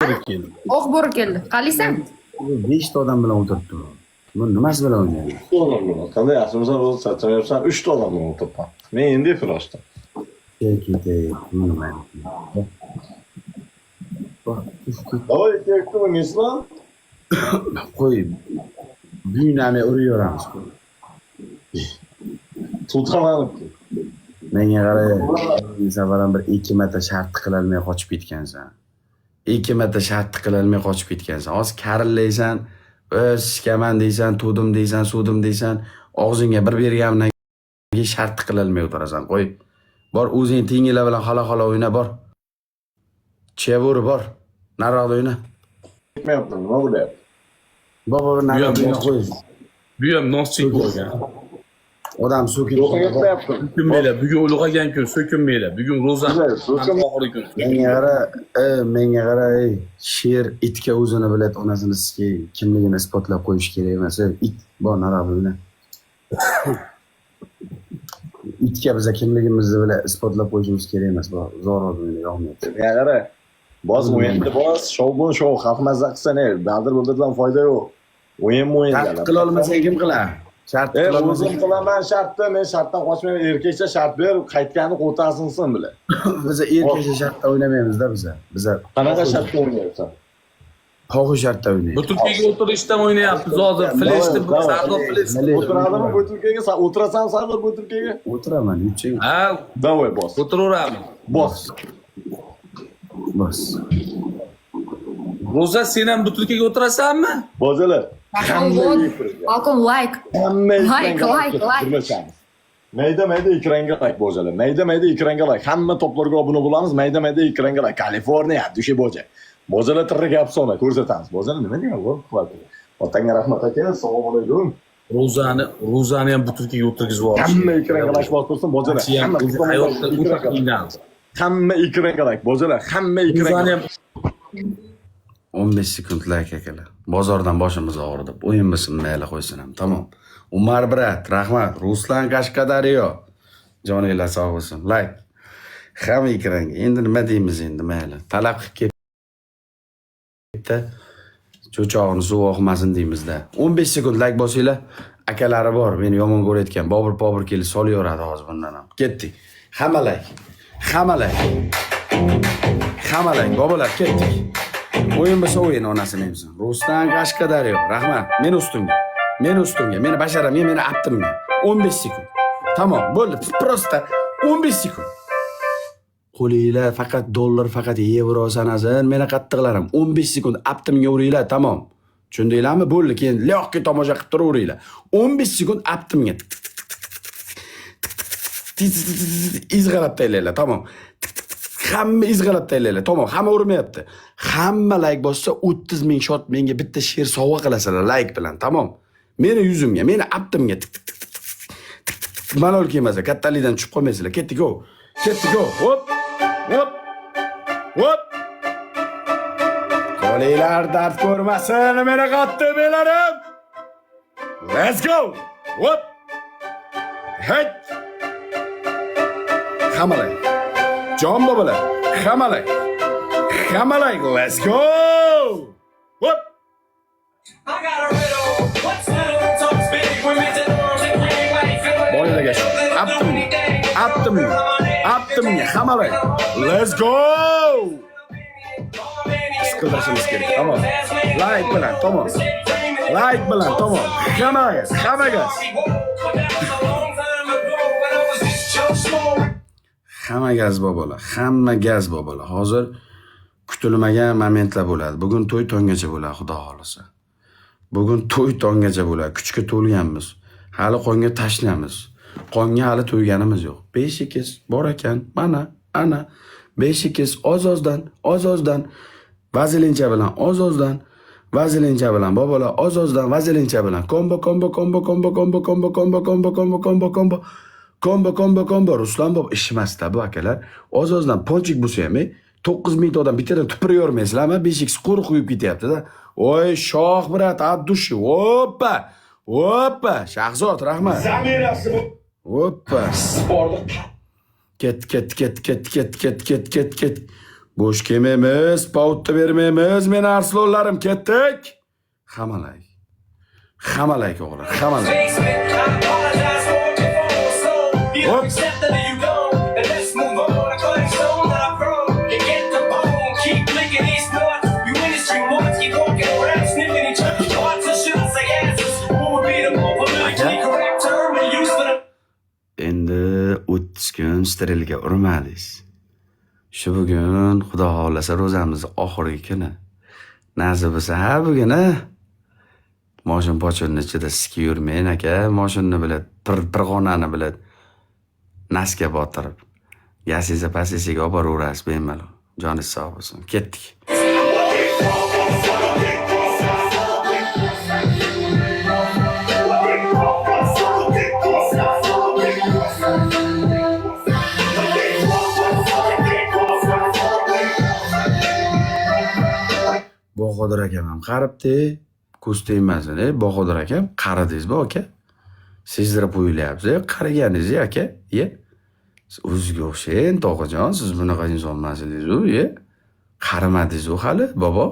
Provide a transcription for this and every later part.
Bo'ri keldi. Oq bo'ri keldi. Qalaysan? Beshta odam bilan o'tiribdi bu. Bu nimasi bilan o'ynaydi? Uchta odam bilan. Qanday yaxshimisan, o'zi charchamayapsan? Uchta odam bilan o'tiribman. Men endi efir ochdim. Ketay, nima? Давай ikki o'ynaysizlar. Qo'y. Buyunani uraveramiz. Sultonlanib. Menga qara, safar ham bir ikki marta shart qilolmay qochib ketgansan. Ikki marta shart qilolmay qochib ketgansan. Hozir karillaysan, o'z sikaman deysan, tug'dim deysan, suvdim deysan, og'zingga bir bergandan keyin shart qilolmay o'tirasan. Qo'y. Bor, o'zing tenginglar bilan xola-xola o'yna, bor. Chiya bo'ri, bor. Nariroqda o'yna. Ketmayapti, nima bo'lyapti? Bor, bor, nariroqda o'yna, qo'y. Bu ham noschik bo'lgan. Odam so'kib. Yo'q, ketmayapti. So'kinmanglar. Bugun ulg'aygan kun, so'kinmanglar. Bugun ro'za So'kin- oxirgi kun. Menga qara, menga qara, ey, sher itga o'zini biladi, onasini sikay, kimligini isbotlab qo'yish kerak emas, ey, it, bor, nariroqda o'yna. Itga biza kimligimizni bila isbotlab qo'yishimiz kerak emas, bor, uzoqroq o'yna, yoqmayapti. Menga qara. Bos o'yinni bos, shov shov, xalq mazza qilsa ne, baldir buldirdan foyda yo'q. O'yin o'yin. Shart qila olmasang kim qiladi? Shart qila O'zim olmasang qilaman shartni, men shartdan qochmayman. Erkakcha shart ber, qaytganini qo'tasinsin bilan. Biza erkakcha shartda o'ynamaymiz-da biza. Biza Qanaqa shartda o'ynayapsan? Pog'i shartda o'ynaymiz. Butilkaga o'tirishdan o'ynayapmiz hozir. Fleshni Давай, Sardor flesh. O'tiradimi butilkaga? San o'tirasan Sardor butilkaga? O'tiraman, yutching. Ha, Давай bos. o'tiraveramiz. Bos. Bos. Ro'za, sen ham butilkaga o'tirasanmi? Bojalar. Falcon, Falcon like. Hamma Like, ekranga like, like. Birlashamiz. Mayda mayda ekranga like, bojalar. Mayda mayda ekranga like. Hamma toplarga obuna bo'lamiz. Mayda mayda ekranga like. Kaliforniya, dushe boja. Bojalar tirrik afsona ko'rsatamiz. Bojalar nima degan bu? Otangga rahmat aka, assalomu alaykum. Ro'zani ham butilkaga o'tirgizib yuborish. Hamma ekranga like bostirsin, bojalar. Hamma Hamma hayotda o'ta ekranga like. qiynaldi. Hamma ekranga like, bojalar. Hamma ekranga. Ro'zani ham 15 sekund like, akalar. Bozordan boshimiz og'ridi. O'yin bo'lsin, mayli, qo'ysin ham. Tamom. Umar брат, rahmat. Ruslan Qashqadaryo. Joninglar sog' bo'lsin. Like. Hamma ekranga. Endi nima deymiz endi, mayli. Talab qilib ketdi. Cho'chog'ini suv oqmasin deymizda. 15 sekund like bosinglar. Akalari bor, meni yomon ko'rayotgan. Bobur Bobur kelib solaveradi hozir bundan ham. Ketdik. Hamma like. Hamma like. Hamma like, bobolar, ketdik. O'yin bo'lsa o'yin, onasini emsin. Ruslan Qashqadaryo, rahmat. Meni ustimga. Meni ustimga. Meni basharamga, meni aptimga. 15 sekund. Tamom, bo'ldi. Просто 15 sekund. Qo'linglar faqat dollar, faqat yevro sanasin. Meni qattiqlarim. 15 sekund aptimga uringlar, tamom. Tushundinglarmi? Bo'ldi, keyin loqqa tomosha qilib turaveringlar. 15 sekund aptimga. Izg'alab taylaylar, tamom. Hamma izg'alab taylaylar, tamom. Hamma urmayapti. Hamma like bossa, 30 ming shot menga bitta she'r sovg'a qilasizlar like bilan, tamom. Meni yuzimga, meni aptimga tik tik tik tik tik tik tik. Malol kelmasa, kattalikdan tushib qolmaysizlar. Ketdik, go. Ketdik, go. Hop. Hop. Hop. Qo'linglar dard ko'rmasin, meni qattiq belarim. Let's go. Hop. Hey. Hamma like. Jon bobolar, hamma like. Hamma like. Let's go. Hop. I got a riddle. What's little talks big? Women's in arms and green light. Boylarga shu. Aptimga. Aptimga. Aptimga. Hamma like. Let's go. His qildirishimiz kerak. Tamom. Like bilan, tamom. Like bilan, tamom. Hamma gaz, hamma gaz. Hamma gaz, bobolar, hamma gaz, bobolar. Hozir kutilmagan momentlar bo'ladi. Bugun to'y tonggacha bo'ladi, xudo xohlasa. Bugun to'y tonggacha bo'ladi. Kuchga to'lganmiz. Hali qonga tashnamiz. Qonga hali to'yganimiz yo'q. 5 x bor ekan. Mana, ana. 5 x oz-ozdan, oz-ozdan vazelincha bilan, oz-ozdan vazelincha bilan, bobolar, oz-ozdan vazelincha bilan. Kombo, kombo, kombo, kombo, kombo, kombo, kombo, kombo, kombo, kombo, kombo. Kombo, kombo, kombo. Ruslan bob ishmasda bu, akalar. Oz-ozdan ponchik bo'lsa ham, 9 mingta odam bittadan tupuravermaysizlarmi? 5 x quruq quyib ketyapti-da. Oy, shoh брат, от души. Oppa! Oppa! Shahzod, rahmat. Oppa. Ket, ket, ket, ket, ket, ket, ket, ket, ket. Bo'sh kelmaymiz, pautni bermaymiz. Meni arslonlarim, ketdik. Hamma like. Hamma like, o'g'lim, hamma like. Basement. I apologize for if I'm so. Either Hop. accept it or you don't. And let's move on. I claim stone that I grow. And get the bone. Keep licking these nuts. You industry marks keep walking around sniffing each other. Parts or should I say asses? What would be the more politically correct term to use for the Endi 30 kun стрелка urmadingiz. Shu bugun, Xudo xohlasa, ro'zamizni oxirgi kuni. Nasib bo'lsa, ha, bugun a. Moshin pochinni ichida sikib yurmang, aka, moshinni biladi, pirg'onani biladi. Nasga botirib. Gazingizni pastisiga olib boraverasiz bemalol. Joningiz sog' bo'lsin. Ketdik. Bahodir akam ham qaribdi. Ko'z tegmasin, ey Bahodir akam, qaridingizmi, aka? Sezdirib o'ylayapsiz, ey, qariganingiz, ey, aka, ye. Siz o'zizga o'xshang, tog'ajon, siz bunaqa inson emas edingiz-u, ye. Qarimadingiz-u hali, bobo.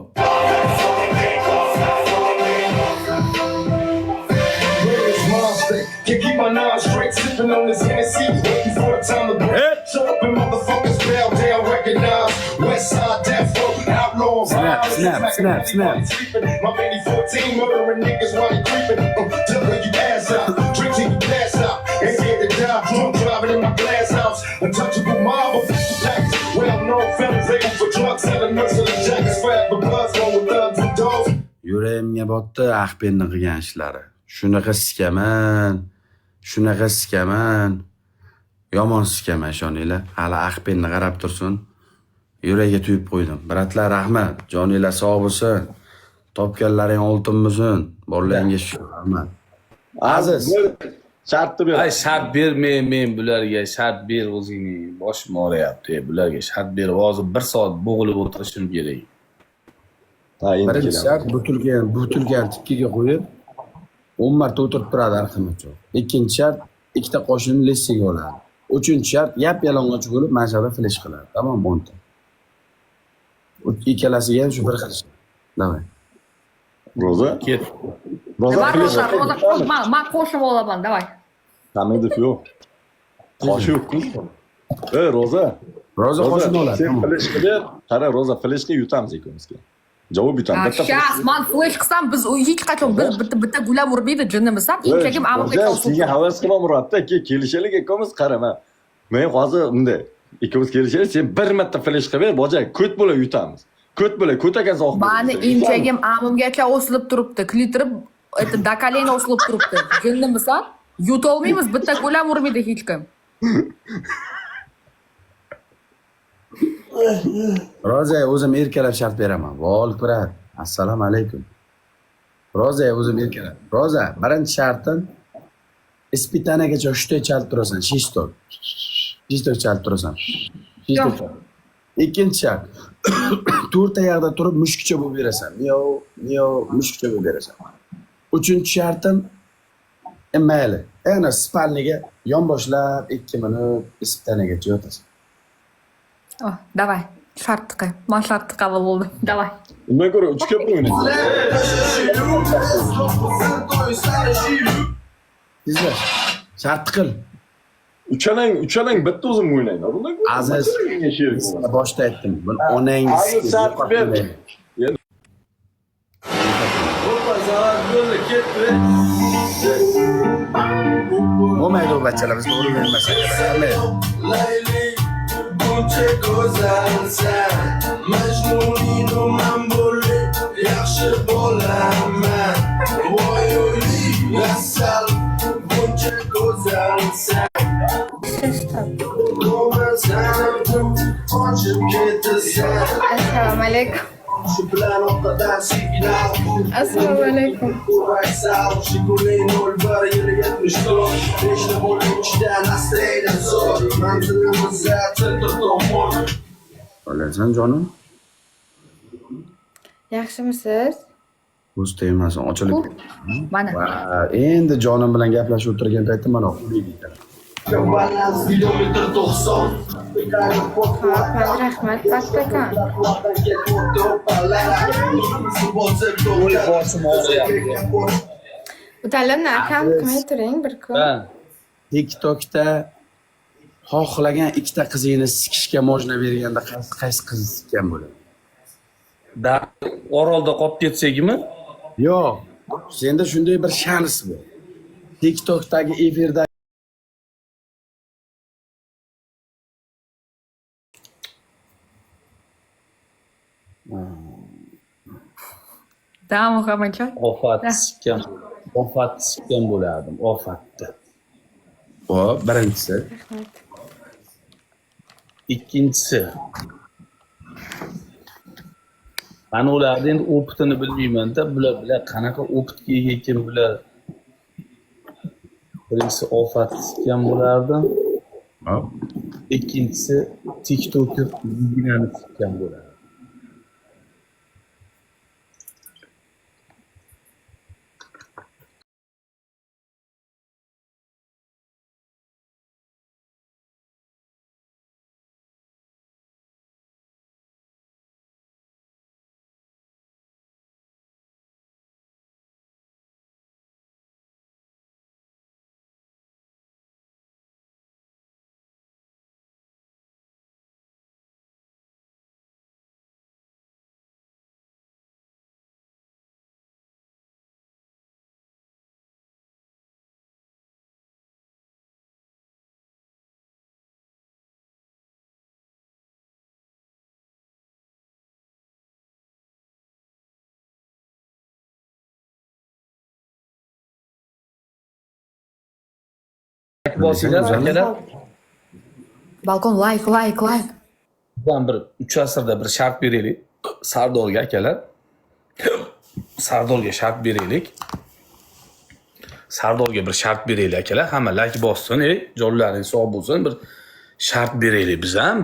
Where's monster? Can't keep my nine straight, sipping on this Hennessy, waiting for the time to break. Show up and motherfuckers bow down, recognize West Side Death Row, outlaw Snap, rhymes. snap, Smacking snap, money snap. while he sleeping. My mini 14 murdering niggas while he creeping. Till you ass out, drink till you pass out, and scared to die. Drunk driving in my glass house, untouchable mob of packs. Well known fellas able for drugs, selling merciless jackets, forever bloods, going with thugs and dogs. Yuragimga botdi Ahpenni qilgan ishlari. Shunaqa sikaman, shunaqa sikaman. Yomon sikaman, ishoninglar. Hali Ahpenni qarab tursin. Yuragiga tuyib qo'ydim. Брат lar, rahmat. Joninglar sog' bo'lsin. Topganlaring oltin bo'lsin. Borlaringga shukur, rahmat. Aziz. Shartni ber. Ay, shart bermay men bularga, shart ber o'zingni. Boshim og'riyapti bularga shart berib, hozir bir soat bo'g'ilib o'tirishim kerak. Ha, endi Birinchi kelaman. shart: butilkani tikkaga qo'yib 10 marta o'tirib turadi arqamachoq. Ikkinchi shart: ikkita qoshini lessiga oladi. Uchinchi shart: yap yalang'och bo'lib mana shu yerda flesh qiladi. Tamom, 10 ta. Ikkalasiga ham shu bir xil shart. Давай. Ro'za? Ket. Ro'za. Давай, Flesh. Roza, Roza, man qo'shib olaman, давай. Hamidov yo'q. Qoshi yo'q. Ey, Ro'za. Roza qoshini oladi. Sen Tamom. flesh qilib ber. Qara, Roza, fleshga yutamiz ikkovimizga. Javob yutamiz. Bitta Сейчас, man flesh qilsam, biz hech qachon biz bitta gulam urmaydi, jinnimisan? Inchagim Ro'za, senga havas qilaman, Ke, kelishaylik ikkovimiz, qara, man. Men hozir bunday ikkovimiz kelishaylik, sen bir marta flesh qilib ber, boja, ko't bo'lib yutamiz. Ko't bo'lib, ko't ekan soqib. Mani inchagim amimgacha osilib turibdi, klitirib, это до колена osilib turibdi. Jinnimisan? Yutolmaymiz, bitta gulam urmaydi hech kim. Roza, o'zim erkalab shart beraman. Vol, брат. Assalomu alaykum. Roza, o'zim erkalab. Roza, birinchi shartim: испытание gacha hushtak chalib turasan, shishtok. Shishtok chalib turasan. Shishtok. Ikkinchi shart: to'rtta yoqda turib mushukcha bo'lib berasan. Miyov, miyov, mushukcha bo'lib berasan. Uchinchi shartim, mayli. Ana спальни ga yonboshlab 2 minut испытание gacha yotasan. Oh, давай, shartni qil. Man shartni qabul qildim. Давай. Undan ko'ra 3ga bir o'ynaysan. Tezlash. Shartni qil. Uchalang bitta o'zim o'ynayman. Bundan ko'ra Aziz. menga sherik bo'ladi. Boshda aytdim. Buni onang Aziz, shart ber. Endi Hoppa, zarar bo'ldi, ketdi. Bo'lmaydi u bachalar, bizga uravermas. Qanday? Layli, buncha go'zalsan, Majnuninu man bo'lib yaxshi bo'laman. Voy o'yli asal, buncha go'zalsan. Ko'rmasam qochib ketasan. Assalomu alaykum. Shu bilan orqadan signal. Assalomu alaykum. Vokzal, Jiguli 01 yili 74, beshta bola ichida настроение zo'r. Manzilimiz center tomon. O'lasan, jonim. Yaxshimisiz? Ko'z tegmasin, ochilib. Mana. Va endi jonim bilan gaplashib o'tirgan paytda mana uxlaydi ekan. Balans kilometr 90. Hop, rahmat, kattakon. Voy, boshim og'riyapti. Udalimni akam qilmay turing bir kun. Ha. TikTokda xohlagan ikkita qizingni sikishga можно berganda qaysi qaysi qizni sikkan bo'ladi? Da orolda qolib ketsakmi? Yo'q. Senda shunday bir shans bor. TikTokdagi efirda Да, Muhammadjon. Ofat sikkan. Ofat sikkan bo'lardim, ofatda. Hop, birinchisi. Rahmat. Ikkinchisi. Mana ularni endi опыт ini bilmayman-da, bular qanaqa опыт ga ega ekan bular. Birinchisi ofat sikkan bo'lardim. Hop. Ikkinchisi TikToker Ginani sikkan bo'lardim. Bosinglar akalar. Balkon like, like, like. Bizdan bir 3 asrda bir shart beraylik. Sardorga, akalar. Sardorga shart beraylik. Sardorga bir shart beraylik, akalar. Hamma like bossin, ey, jonlaring sog' bo'lsin. Bir shart beraylik biz ham.